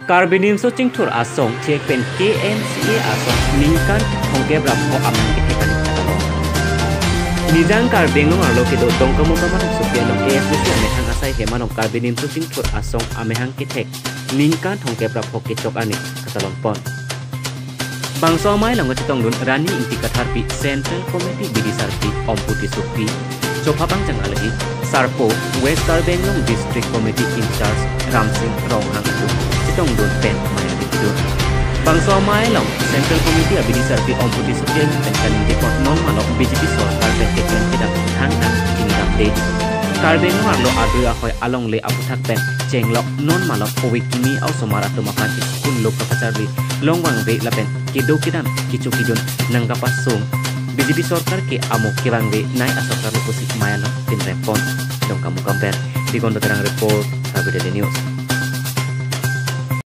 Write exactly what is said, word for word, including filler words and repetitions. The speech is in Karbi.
Karbi Nimso Chingthur Asong thek pen K N C A asong ningkan thomkep ra pho amahang kethek aning katalon. Nijang Karbi Anglong arlo kedo Dongkamukam arongsopi along K S D C amethang asai hem along Karbi Nimso Chingthur Asong amahang kethek ningkan thomkep ra pho kechok aning katalon pon. Bangso amei along kachetongdun Rani Ingti Katharpi, Central Committee bidi sarpi Ompu Tissopi, chopha pangchang alahei sarpo West Karbi Anglong District Committee in charge Ramsing Ronghang atum chetongdun pen mei abidi dun. Bangso amei along Central Committee abidi sarpi Ompu Tissopi ahin pen kaningje pon, non malom B J P sorkar pen keklem kedam thangta chingdamde. Karbi Anglong arlo adui ahoi alongle aphuthak pen chenglok, non malom ove kimi a-osomar atum aphan school lo kapacharli longvangve lapen kedo kedam kecho kejun nangkapasung B J P sorkar ke amo kevangvenei asorkar lo pusi mei along pinrem pon. Dongkamukam pen Digon Terang report, Karbi Daily News.